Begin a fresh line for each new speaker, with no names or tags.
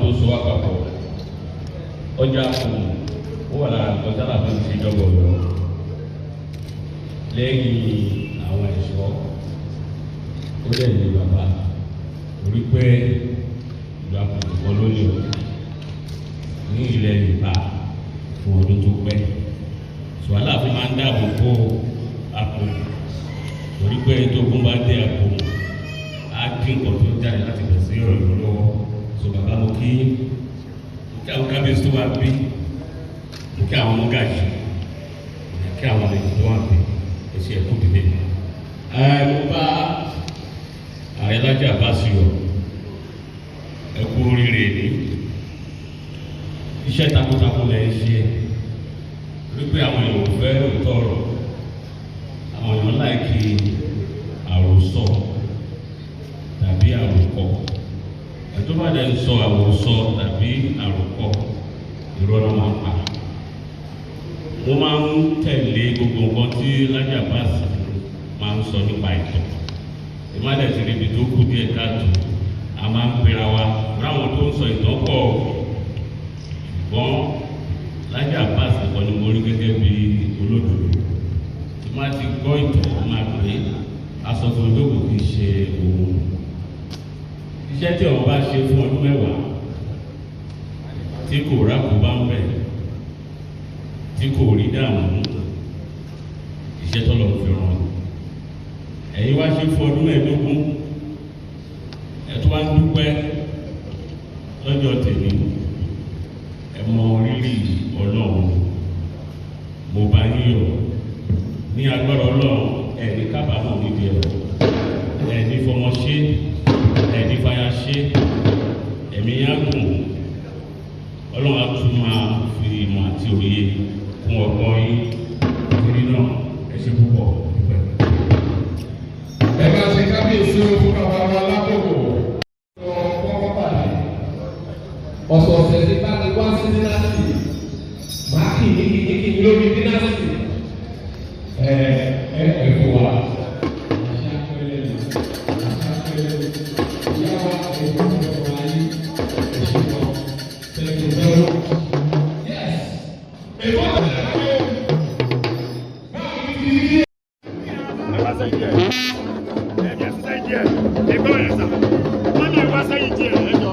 tó so wá papọ̀. Ọjà Àpòmù ó wà lára nǹkan sábà tó ń ṣe ìjọba Ọ̀yọ́ lẹ́yìn àwọn ẹ̀ṣọ́. Ó dẹ̀ ní bàbá orí pé ìlú Àpòmù kan ló ní ọjà ní ilẹ̀ Yorùbá fún ọdún tó pẹ́. Sọ Aláàfin máa ń dáàbò bo Àpòmù torí pé tógun bá dé Àpòmù á dín nǹkan tó jáde láti bẹ̀ sí ọ̀rọ̀ lọ́wọ́. Sọ bàbá, mo kí àwọn kábíyèsí tó wà bí, mo kí àwọn mọ́gàjì, mo kí àwọn àlejò tó wà bí. Ẹ ṣe ẹ̀kú dìde. Ẹ mo bá ààrẹ Laji Abbas yọ̀, ẹ kú oríire. Ní iṣẹ́ takuntakun lẹ̀ ń ṣe, wípé àwọn èèyàn ò fẹ́ òótọ́ ọ̀rọ̀, àwọn èèyàn like àròsọ tàbí àròkọ. Ẹ̀tọ́ bá dẹ̀ ń sọ àròsọ tàbí àròkọ, irọ́ ló máa ń pa. Mo máa ń tẹ̀lé gbogbo nǹkan tí Laji Abbas máa ń sọ nípa ìtàn. Ìmọ̀lẹ̀ ti ríbi tó kù díẹ̀ káàtó, a máa ń pera wa ráwọn tó ń sọ ìtàn pọ̀, ṣùgbọ́n Laji Abbas nìkan ni mo rí gẹ́gẹ́ bí olódodo. Tí máa ti gbọ́ ìtàn, ó máa pè é, aṣọ fún mi pé kò kì í ṣe òun. Iṣẹ́ tí òun bá ṣe fún ọdún 10 tí kò rákò bá ń bẹ̀, tí kò rí dààmú, iṣẹ́ tọ́lọ̀ fi ràn. Ẹ̀yin wá ṣe fún ọdún 15, ẹ̀ tó wá ń dúpẹ́ lọ́jọ́ tèmi. Ẹ mọ rírì Ọlọ́run. Mo bá yín yọ̀. Ní agbára Ọlọ́run, ẹ̀ ní kábàámọ̀ nídìí ẹ̀rọ, ẹ̀ ní fọmọ ṣe, ẹ̀ ní fàyà ṣe, ẹ̀mí yá gùn. Ọlọ́run á tún máa fi ìmọ̀ àti òye kún ọgbọ́n yín. Torí náà, ẹ ṣe púpọ̀, dúpẹ́.
Ẹ bá ṣe kábíyèsí o fún bàbá wa lákòókò kọ́kọ́ pàdé. Ọ̀sọ̀ọ̀sẹ̀ ní bá ti wá sí dynasty, máa kì í kì í kì í lórí dynasty. Ẹ ẹ ẹ fún wa. Àṣà pẹ̀lẹ́ lò, àṣà pẹ̀lẹ́ lò. Ìyá wa, ẹ fún wa yín, ẹ ṣe lọ. Thank you very much. Yes. Èkó tẹ̀lé ẹ̀.
Ẹ wá sẹ́yìn díẹ̀, ẹ jẹ́ sẹ́yìn díẹ̀, ẹ gbọ́ yẹn sà, wọ́n ní ẹ wá sẹ́yìn díẹ̀, ẹ jọ.